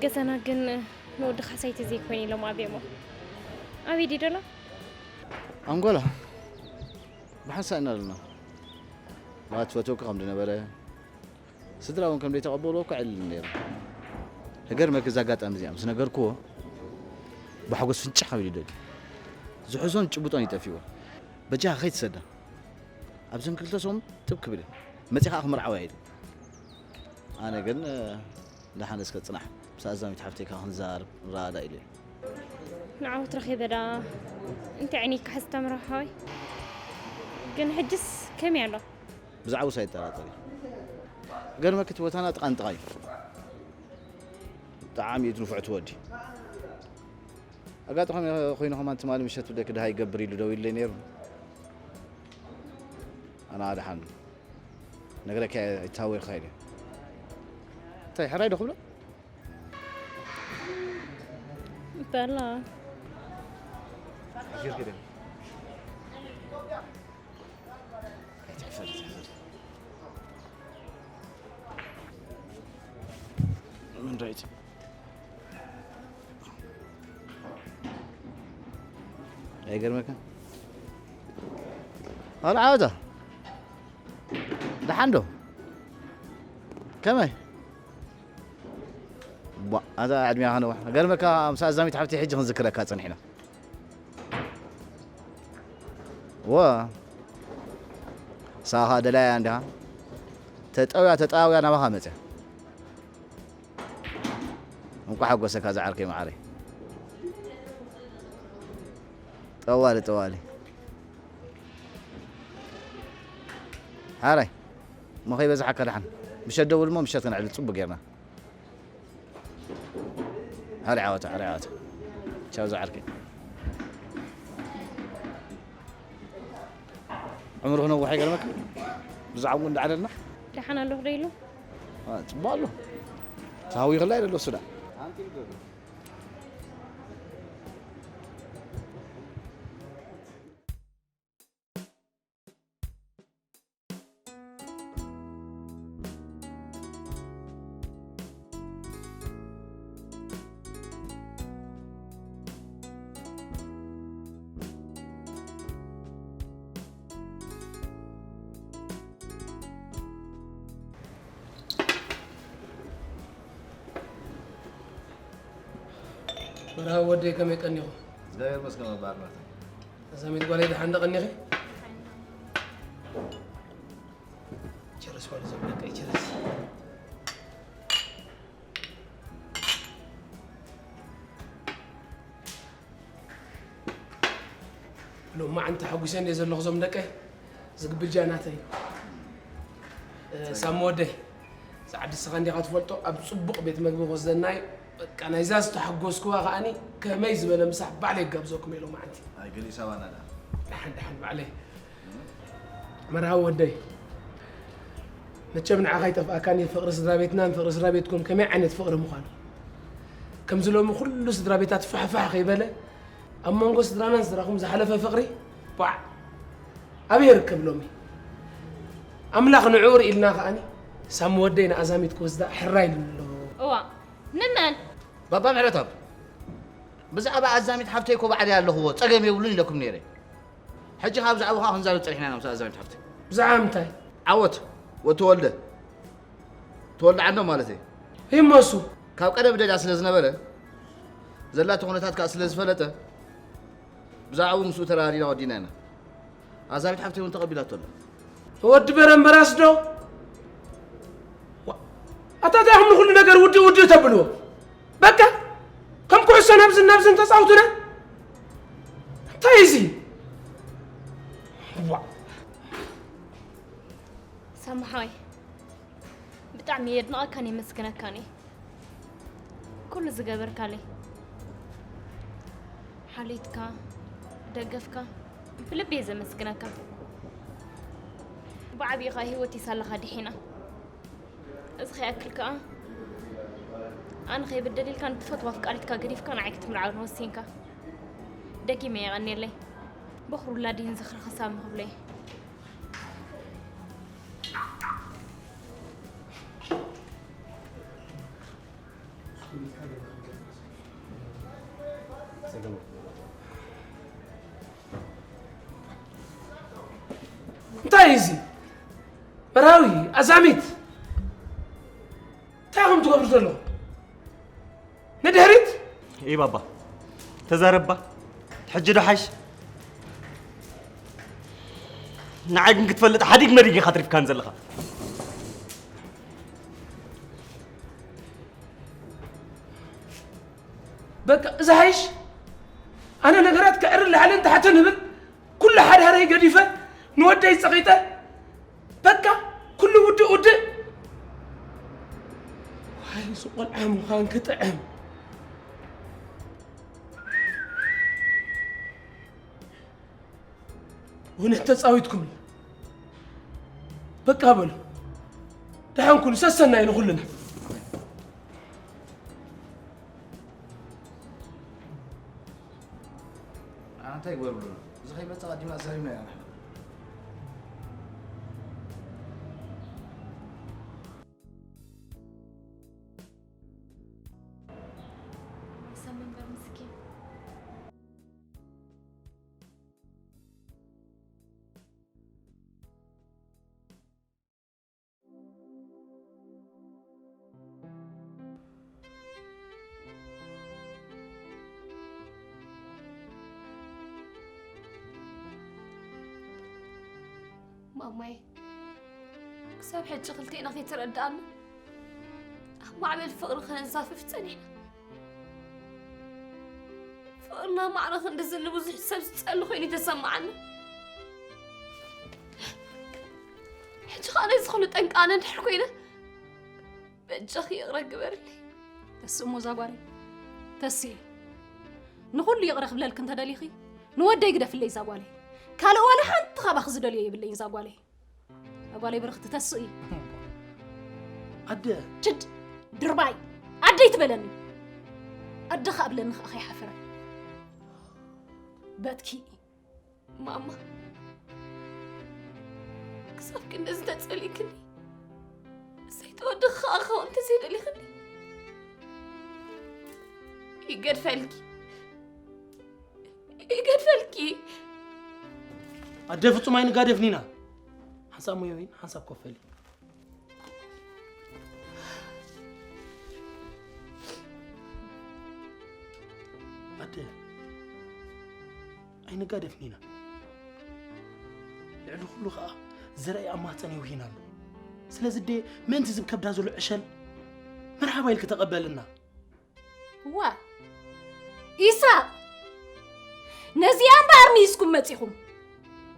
ገዛና ግን ንወዲ ካሳይ ተዘይኮይኑ ኢሎም ኣብዮሞ። ኣበይ ድዩ ደሎ? ኣንጎላ። ብሓንሳእ ኢና ኣለና። ማለት ትፈትወኪ ከም ዝነበረ፣ ስድራ እውን ከም ዘይተቐበልዎ እኮ ኣዕሊሉኒ ነይሩ። ክገርመኪ፣ እዛ ኣጋጣሚ እዚኣ ምስ ነገርክዎ፣ ብሓጎስ ፍንጭሕ ኣቢሉ እዩ ደልዩ። ዝሕዞን ጭብጦን እዩ ጠፊእዎ። በጃኻ ከይትሰዳ። ኣብዘን ክልተ ሰሙን ጥብ ክብል እየ። መጺኻ ክምርዓዋ ኢሉ። ኣነ ግን፣ እ፣ ደሓን እስከ ጽናሕ። ምስ ኣዛሚት ሓፍተይ ከኣ ክንዘራረብ ንረኣዳ ኢለ። ንዓወት ረኺበ ደኣ እንታይ ዓይኒ ይከሓስ ተምሮ ሓወይ? ግን ሕጅስ ከመይ ኣሎ? ብዛዕባኡስ ኣይጠራጠሪ። ገርመኪ እቲ ቦታና ጥቓ ንጥቓ እዩ። ብጣዕሚ እዩ ንፉዕ እቲ ወዲ። ኣጋጣሚ ኮይኑ ከማን ትማሊ ምሸት ብደኪ ድሃይ ይገብር ኢሉ ደዊሉለይ ነይሩ። ኣና ደሓን ነግረኪ ኣይተሃወርካ ኢለ። እንታይ ሕራይ ዶ ክብሎ? በላ። ኣይትሕፈሪ፣ ኣይትሕፈሪ። ምን ራይት? ኣይገርመካ? ኣረ ዓወታ። ደሓን ዶ? ከመይ? ቧ፣ ኣታ ዕድሜኻ ነዋሕ። ገርመካ፣ ምስ ኣዛሚት ሓፍቲ ሕጂ ክንዝክረካ ጸኒሕና። ወ፣ ሳኻ ደላያ እንዲኻ። ተጠውያ፣ ተጣውያ ናባኻ መጽያ። እንቋዕ ሓጎሰካ ዝዓርከይ መዓረይ። ጠዋሊ፣ ጠዋሊ። ሓራይ፣ እሞ ከይበዝሓካ ደሓን። ምሸት ደውል እሞ ምሸት ከነዕልል ጽቡቕ ጌርና። ሓራይ ዓወታ፣ ሓራይ ዓወታ። ቻው ዝዓርከይ። ዕምሩ ክነውሕ ይገርመካ። ብዛዕባኡ እንዳዓለልና። ደሓን ኣለኹ ዶ ኢሉ? አ፣ ጽቡቕ ኣሎ። ተሃዊኽላ ኢለ ኣሎ እሱ ደኣ። መርሃዊ ወደይ፣ ከመይ ቀኒኹም? እግዚኣብሔር ይመስገን፣ ኣባ ኣርባዕተ። ተዛሚት ጓለይ፣ ደሓን ዶ ቀኒኺ? ቸርስ በሉ፣ ዘብለቀ ቸርስ። ሎማዓንቲ ተሓጒሰ እንድየ ዘለኹ፣ እዞም ደቀይ። ዝግብጃ ናተይ እዩ። እ፣ ሳሚ ወደይ፣ ጻዕዲ ንስኻ እንዲኻ ትፈልጦ፣ ኣብ ጽቡቕ ቤት መግቢ ክወስደና እዩ። በቃ፣ ናይዛ ዝተሓጎስክዋ ከኣኒ ከመይ ዝበለ ምሳሕ ባዕለይ ክጋብዘኩም እየ ሎማዓንቲ። ኣይ፣ ገሊእ ሳባና ደኣ። ደሓን፣ ደሓን፣ ባዕለይ። መርሃዊ ወደይ፣ መቸም ንዓኻ ኣይጠፍኣካን እዩ ፍቕሪ ስድራ ቤትናን ፍቕሪ ስድራ ቤትኩም ከመይ ዓይነት ፍቕሪ ምዃኑ። ከምዚ ሎሚ ኩሉ ስድራ ቤታት ፋሕፋሕ ከይበለ፣ ኣብ መንጎ ስድራናን ስድራኹም ዝሓለፈ ፍቕሪ፣ ቧዕ፣ ኣበይ ይርከብ ሎሚ? ኣምላኽ ንዕኡ ርኢልና ከኣኒ፣ ሳሚ ወደይ ንኣዛሚት ክወስዳ ሕራይ ኢሉኒ ኣሎ። እዋ፣ ንመን? ባባ ምሕረተኣብ፣ ብዛዕባ ኣዛሚት ሓፍተይ እኮ ባዕለይ ኣለኽዎ፣ ጸገም የብሉን ኢለኩም ነይረ። ሕጂ ከኣ ብዛዕባኡ ከኣ ክንዛረብ ጸኒሕና ኢና፣ ምስ ኣዛሚት ሓፍተይ። ብዛዕባ ምንታይ? ዓወት ወተወልደ፣ ተወልደ ዓንዶም ማለት እየ። ይመሱ። ካብ ቀደም ደልያ ስለ ዝነበረ፣ ዘላቶ ኩነታት ከኣ ስለ ዝፈለጠ፣ ብዛዕባኡ ምስኡ ተራዲና ወዲና ኢና። ኣዛሚት ሓፍተይ እውን ተቐቢላቶ ኣላ። ወዲ በረምበራስ ዶ? ዋ፣ ኣታ እንታይ ኢኹም ንኹሉ ነገር ውድእ ውድእ ተብልዎ? በቃ፣ ከም ኩዕሶ ናብዝን ናብዝን ተጻውቱና። እንታይ እዚ? ዋ። ሳሚ ሓወይ፣ ብጣዕሚ የድንቐካን የመስግነካን እየ። ኩሉ ዝገበርካለይ፣ ሓልዮትካ፣ ደገፍካ፣ ብልቢ እየ ዘመስግነካ። ብዓቢኡ ኸኣ ህይወተይ ሳላኻ ድሒና። እዚ ኸይኣክል ከኣ፣ ኣነ ኸይበደል ኢልካ ንትፈትዋ ኣፍቃሪትካ ገዲፍካ ንዓይ ክትምርዓወኒ ወሲንካ። ደጊመ የቐንየለይ። በኹሪ ውላደይ ንዝኽርኻ ሳሚ ክብሎ እየ። እንታይ እዩ እዚ? መራዊ፣ ኣዛሚት፣ እንታይ ኢኹም ትገብሩ ዘለኹም? ንድሕሪት? እይ ባባ፣ ተዛረባ። ሕጂ ዶ ሓይሽ? ንዓይ ግን ክትፈልጥ ሓዲግ መዲግ ኢኻ ትሪፍካን ዘለኻ። በቃ፣ እዚ ሓይሽ? ኣነ ነገራት ከዕሪ ላዕልን ታሕትን እብል፣ ኩሉ ሓዳረይ ገዲፈ፣ ንወደይ ጸቒጠ፣ በቃ፣ ኩሉ ውድእ ውድእ። ዋይ፣ እዚ ቆልዓ ምዃን ክጥዕም። እውነት ተጻዊትኩምላ። በቃ በሉ። ደሓን ኩኑ፣ ሰሰናዩ ንኹልና። ኣነ እንታይ ይግበር ብሉና? እዚ ከይመጽእ ቀዲምና ተዛሪብና ኢና ንሕና። ይሰምም በር ምስኪን። ማማይ፣ ክሳብ ሕጂ ክልቴና ከይተረድኣና፣ ኣብ ማዕበል ፍቕሪ ከነንሳፍፍ ጸኒሕና። ፍቕርና ማዕረ ክንድዚ ንብዙሕ ሰብ ዝጸሊ ኮይኑ ተሰማዓኒ። ሕጂ ኸኣ ነዚ ኹሉ ጠንቂ ኣነ እንድሕር ኮይነ፣ በጃኺ ይቕረ ግበርለይ። ተስእ እሞ እዛ ጓለይ፣ ተስኢ። ንኹሉ ይቕረ ክብለልኪ እንተደሊኺ፣ ንወደይ ግደፍለይ እዛ ጓለይ። ካልእ ዋላ ሓንቲ ካባኺ ዝደልዮ የብለይን እዛ ጓለይ። እዛ ጓለይ ብርኽቲ፣ ተስኢ። ኣደ። ችድ፣ ድርባይ፣ ኣደይ ትበለኒ። ኣደ ከኣ ብለኒ ከኣ ከይሓፈረ። በትኪ። ማማ፣ ክሳብ ክንድዚ ተጸሊእክኒ፣ ዘይተወድኺ ከኣ ክኸውን እንተዘይደሊኽኒ፣ ይገድፈልኪ፣ ይገድፈልኪ። ኣደ ፍጹም ኣይንጋደፍን ኢና። ሓንሳብ ሞያ ወይን ሓንሳብ ኮፈሊ። ኣደ፣ ኣይንጋደፍን ኢና። ልዕሊ ኩሉ ኸኣ ዘርኣይ ኣብ ማህጸን የውሂና ኣሎ። ስለዚ ኣደ፣ ምእንቲ ዝብ ከብዳ ዘሎ ዕሸል መርሓባ ኢልኪ ተቐበልና። ዋ፣ ኢሳቕ፣ ነዚኣ እምበኣር ምሂዝኩም መጺኹም።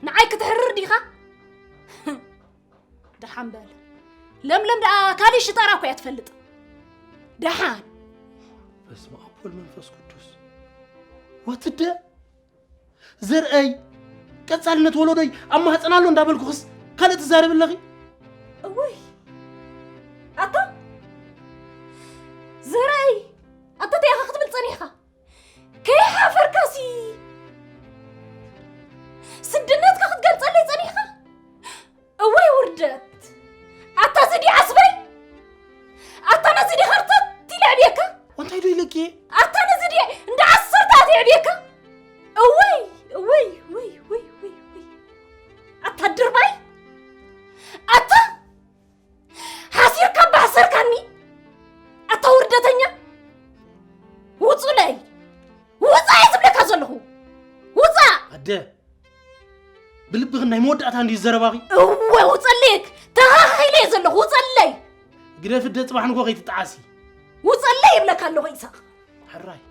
ንዓይ ክትሕርር ዲኻ? ደሓን በል። ለምለም ደኣ ካልእ ሽጣራ እኮ እያ ትፈልጥ። ደሓን። በስመ ኣብ ወወልድ መንፈስ ቅዱስ። ወትደ ዘርአይ፣ ቀጻልነት ወለዶይ ኣብ ማህጸን ኣሎ እንዳበልኩኽስ ካልእ ትዛረቢ ኣለኺ? እውይ፣ ኣታ ዘርአይ፣ ኣታ እንታይ ኢኻ ክትብል ጸኒሕካ? ከይሓፈርካሲ ስድነትካ ክትገልጸለይ ጸኒሕካ? እወይ ውርደት! ኣታ እዚ ዲኣ ስበይ፣ እዚ ዲኻ ርተት ኢለ ኣዕብየካ? እንታይ ዶ ኢለኪ? ኣታ ነዚ ድየ እንዳ ዓሰርታት የዕብየካ? እወይ፣ እወይ፣ እወይ፣ እወይ፣ እወይ፣ እወይ። ኣታ ድርባይ! ኣታ ሓሲርካ ባሕሰርካኒ! ኣታ ውርደተኛ! ውጹለይ! ውጻ እየ ዝብለካ ዘለኹ! ውጻ! ኣደ፣ ብልብኽን ናይ መወዳእታ እንድዩ ዘረባኺ። እወ፣ ውጸለይ! ተኻኺለ እየ ዘለኹ፣ ውጸለይ! ግደፊ፣ ኣደ፣ ጽባሕ ንጎ ከይትጠዓሲ። ውጸለይ ይብለካ ኣለኹ፣ ኢሳቕ። ሕራይ።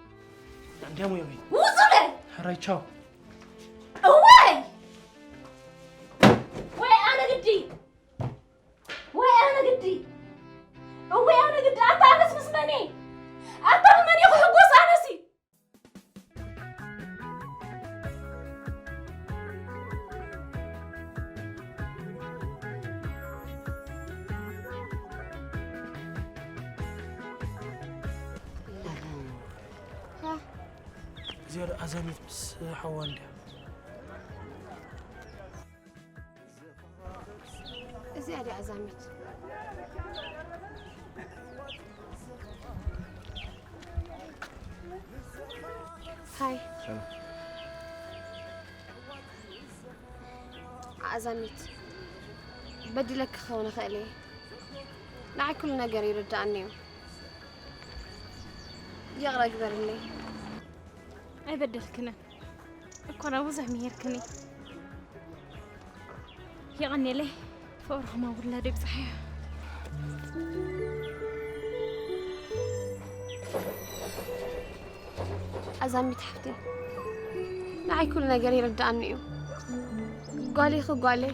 እንዲያም ወይ ወይ። ውጹለይ! ሕራይ፣ ቻው። እወይ! ወይ ኣነ ግዲ! ወይ ኣነ ግዲ! እወይ ኣነ ግዲ! ኣታ ኣነስ ምስ መን እየ? ኣታ ብመን እየ ክሕጎስ ኣነሲ? እዚኣ ዶ ኣዛሚት ምስ ሓዋ እንድያ? እዚኣ ድያ ኣዛሚት? ሃይ። ሰላም። ኣዛሚት፣ በዲለኪ ክኸውን እኽእል እየ። ንዓይ ኩሉ ነገር ይርድኣኒ እዩ። ይቕረ ግበርለይ። ኣይበደልክንን። እኮ ና ብዙሕ ምሂርክኒ። የቐኔለይ። ፍቕርኹም ኣብ ውላድ ይብጽሓዮ። ኣዛሚት ሓፍተይ፣ ንዓይ ኩሉ ነገር ይርድኣኒ እዩ። ጓለይ ኸ ጓለይ፣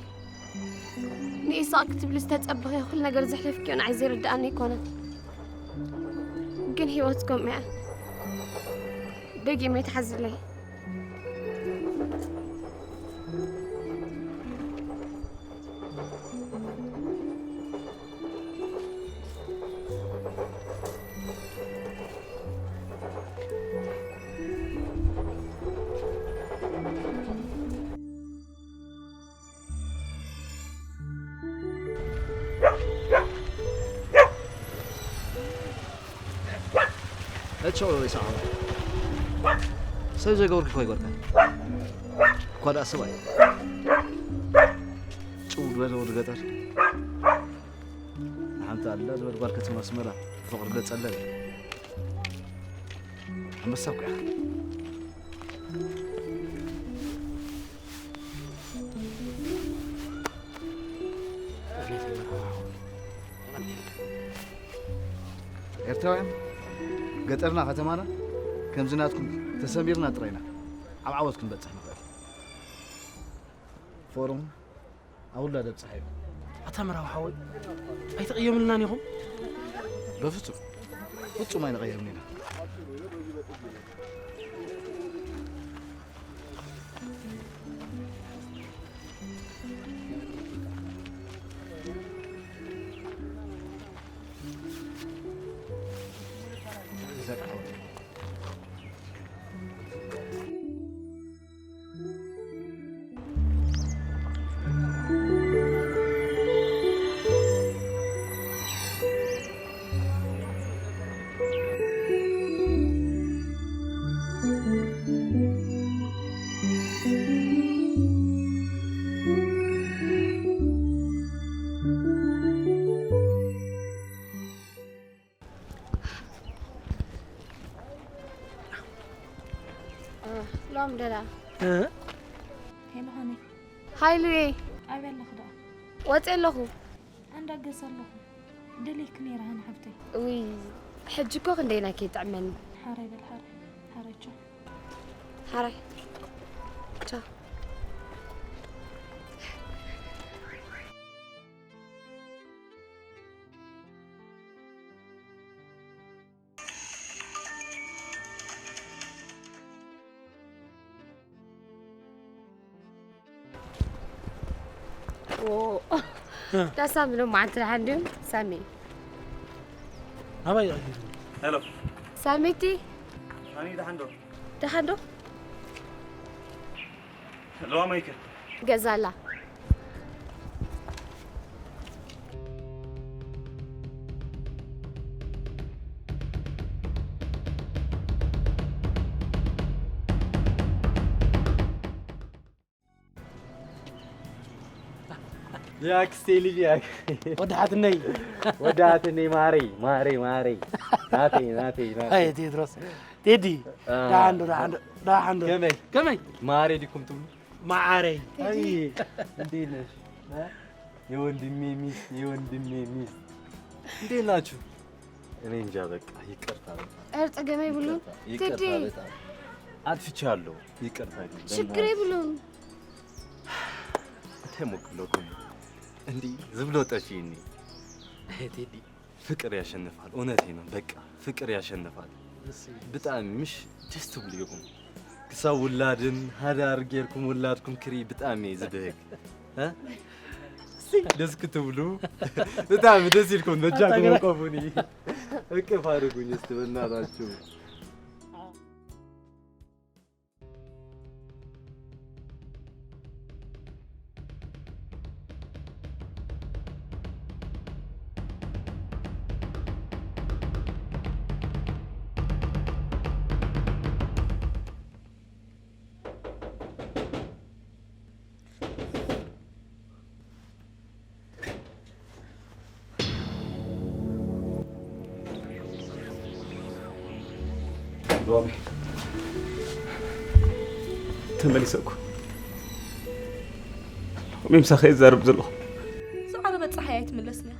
ንኢሳቕ ክትብሊ ዝተጸበኺ ኩሉ ነገር ዘሕለፍክዮ ንዓይ ዘይርድኣኒ ኣይኮነን። ግን ህይወት ከምኡ እያ። ደጊመ ኣይትሓዝለይ። እቸው ወይ ሰዓባ ሰብ ዘይገበርኩ እኮ ይገርካ። እኳ ደኣ ሰብኣይ ጭው ዝበለ ወዲ ገጠር፣ ንሓንቲ ኣላ ዝበል ጓል ከተማ ኣስመራ ብፍቕሪ ገጸለል። ኣንበሳ እኮ ኢኻ። ኤርትራውያን፣ ገጠርና ከተማና ከምዚ ናትኩም ተሰሚርና ጥራይና ኣብ ዓወት ክንበጽሕ ንኽእል። ፎረም ኣብ ውላድ ኣብጽሓዮ። ኣታ መራዊ ሓወይ፣ ኣይትቕየምልናን ኢኹም? በፍጹም፣ ፍጹም ኣይንቐየምን ኢና። ሎም ደላ እ? ሄሎ ሃኒ። ሃይሉየ። ኣበይ ኣለኺ ደኣ? ወፂ ኣለኹ። ኣንዳ ገዛ ኣለኹ። ደልየኪ ነይረ ሃኒ ሓፍተይ። ውይ፣ ሕጂ እኮ ክንደይና ከይጥዕመኒ። ሓራይ በል ሓራይ። ሓራይ ቻው። ሓራይ ቻው። ኦ። እ። ዳ ሳሚ ሎማዓንቲ ደሓን ድዩ? ሳሚ። ኣበይ ኢኻ? ሄሎ። ሳሚቲ። ሳሚ ደሓን ዶ? ደሓን ዶ? ለዋመይከ? ገዛ ኣላ። የኣክስቴ ልጅ ያክ ወዳሓትነይ ወዳትኒ ማረይ ማረይ ማረይ ናተይ ናተይ ናተይ ኣይ ቴድሮስ ቴዲ አ፣ ደሓንዶ ደሓንዶ ደሓንዶ ከመይ ከመይ ማሬ ዲኩም ትብሉ ማዓረይ አይ እንዴት ነሽ? የወንድሜ ሚስት የወንድሜ ሚስት እንዴት ናችሁ? እኔ እንጃ በቃ ይቅርታ በጣም ኧረ ጸገም የብሉን ይቅርታ ቴዲ በጣም አጥፍቻለሁ። ይቅርታ ግን ችግር የብሉን እንታይ ሞክለኩም እንዲህ ዝብሎ ጠፊኒ ቴዲ ፍቅር ያሸንፋል። እውነቴ ነው። በቃ ፍቅር ያሸንፋል። ብጣዕሚ ምሽ ደስ ትብሉ ይኹም ክሳብ ውላድን ሃዳር ጌርኩም ውላድኩም ክሪ ብጣዕሚ ዝብህግ እ? ደስ ክትብሉ ብጣዕሚ ደስ ኢልኩም በጃኩም ቆፉኒ እቅፍ አድርጉኝ እስቲ በእናታችሁ። ሎሚ ተመሊሰ እኮ ሎሚ ምሳኸ ይዛረብ ዘለኹ። ዝዓረበት ፀሓይ ኣይትምለስን እያ።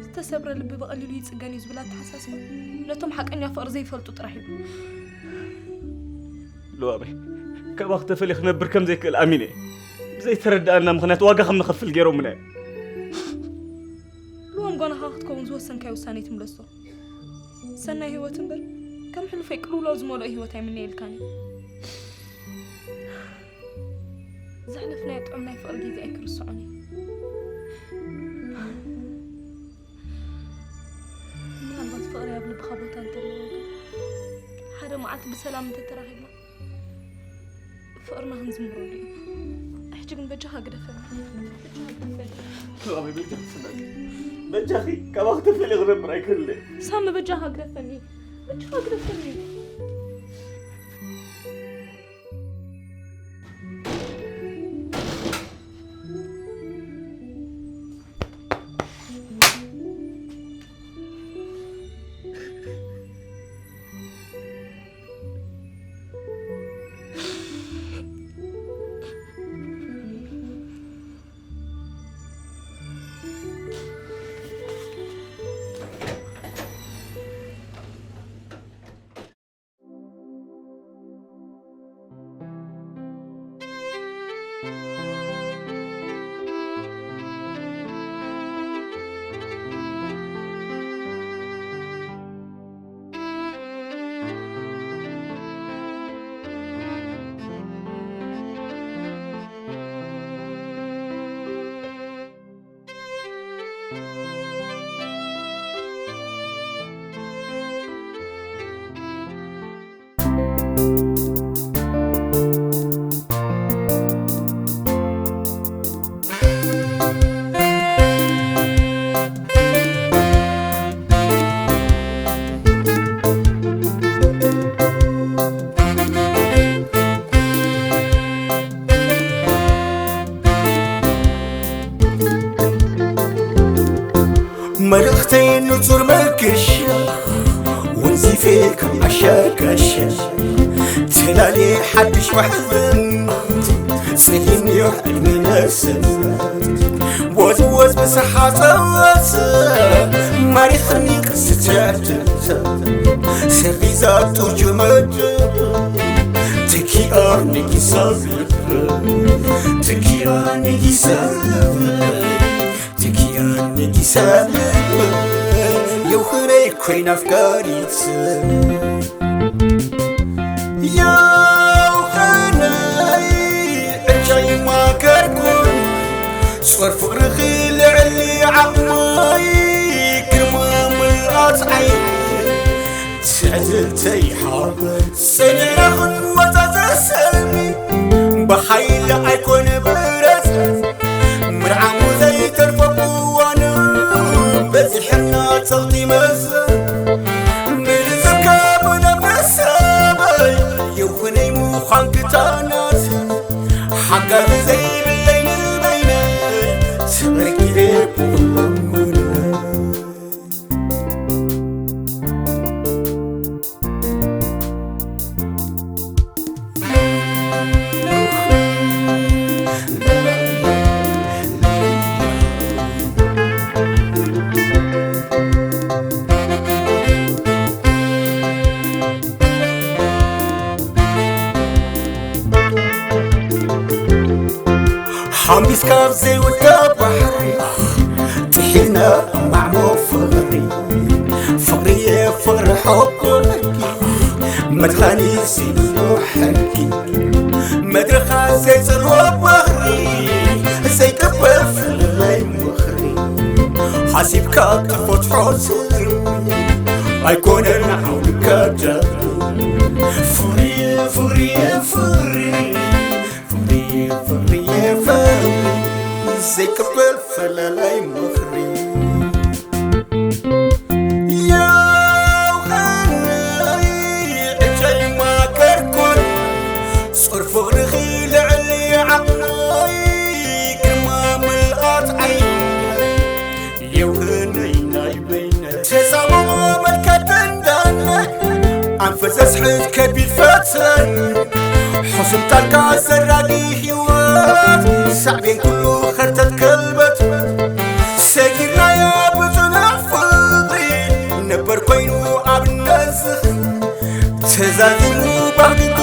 ዝተሰብረ ልቢ ብቐሊሉ ይፅገን እዩ ዝብል ኣተሓሳስባ ነቶም ሓቀኛ ፍቕሪ ዘይፈልጡ ጥራሕ እዩ። ሉዋመይ ካባኺ ተፈልየ ክነብር ከም ዘይክእል ኣሚነ እየ። ብዘይተረድኣና ምኽንያት ዋጋ ከም ንኸፍል ገይሮምና እዮም። ልዋም ጓናኻ ክትከውን ዝወሰንካዮ ውሳኔ ትምለሶ። ሰናይ ህይወት እምበር ከም ሕሉፈይ ቅልውላው ዝመልኦ ህይወት ኣይምነየልካን እዩ። ዘሕለፍናዮ ጥዑም ናይ ፍቕሪ ግዜ ኣይክርስዖን እዩ። ምናልባት ፍቕሪ ኣብ ልብኻ ቦታ እንተለዎ ግን ሓደ መዓልቲ ብሰላም እንተተራኺብና ፍቕርና ክንዝምረሉ እዩ። ሕጂ ግን በጃኻ ግደፈኒ። በጃኻ ግደፈኒ። ሉዋመይ በጃኺ ስመዒ። በጃኺ ካባኺ ተፈልየ ክነብር ኣይክእልን እየ። ሳሚ በጃኻ ግደፈኒ። በጃኻ ግደፈኒ። መልእኽተይ ንጹር መገሻ ወንዚፌ ካብ ዓሻ ጋሻ ተላልየ ሓድሽ ማሕዘን ጸሊም እዩ ዕድመ ነሰን ወዝወዝ ብሰሓ ጸወት ማሪኽኒ ቅስቲ ትዕድልተ ሰሪዛ ጡር ጀመድ ትኪኣ ንጊሳ ትኪኣ ንጊሳ ትኪኣ ንጊሳ የውኽነይ ኮይና ኣፍቃሪት የውኽነይ ዕርጫይ ማከርኩን ጾር ፍቕርኺ ልዕሊ ዓቕመይ ግርማ ምልኣት ዓይኒ ትዕድልተይ ሓበን ሰኒዕና ክንወዛዘር ሰልሚ ብሓይሊ ኣይኮነ ብረት ምርዓሙ ዘይተርፎ እዋኑ በዚሕና ጸቕጢ መዘን ብልዘካ ብነብረ ሰበይ ይኹነይ ምዃን ክታናት ሓጋዚ ዘይብለይ ንበይነይ ካብ ዘይውዳእ ባሕሪ ጥሒልና ማዕሞ ፍቕሪ። ፍቕርየ ፍቕሪ ሓቆረኪ መድሃኒ ሲብሎ ሕርኪ። መድረኻ ዘይጸልዎ ባህሪ ዘይቅበል ፍልላይ ምኽሪ። ሓሲብካ ተፈትሖ ስርሚ ኣይኮነን ዓውድካ ጃሪ። ፍቕርየ ፍቕርየ ፍቕሪ ፍቕርየ ፍቕርየ ፍቕሪ ዘይቅበል ፈላላይ ምኽሪ። ያው ኸነይ ዕጨይ ማከርኩን ጾር ፍቕርኺ ልዕሊ ዓቕመይ ግርማ ምልኣት ዓይነይ የውህነይ ናይ በይነይ ተጻብኦ መልከት እንዳነ ኣንፈት ዘስሕት ከቢድ ፈተን ሕሱም ቃልካ ዘራጊ ህይወት ሳዕቤን ኩሉ ኸርተት ከልበት ሰጊርናዮ ብጽኑዕ ፍቕሪ ነበር ኮይኑ ኣብነት ዝኽሪ ተዛዚሙ ባህጊ